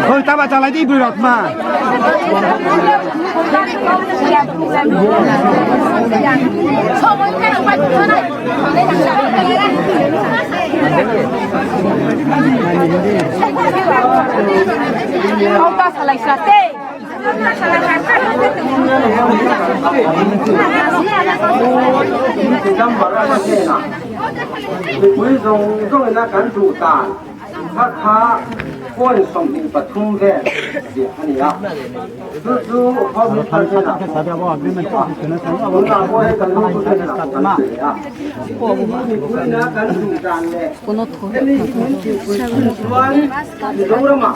Hoi ta ba chalai di bui rok ma. Mipui zawng zawngina kan duh dan kha kha point 23 vel ziah a ni a, chu chu Home Minister hnenah pawh kan pe a, tunah pawh hei kan lutu te hnenah pawh kan pe leh a. Hei hi mipuiina kan duh dan leh hemi hi min tihpui chin chuan Mizoramah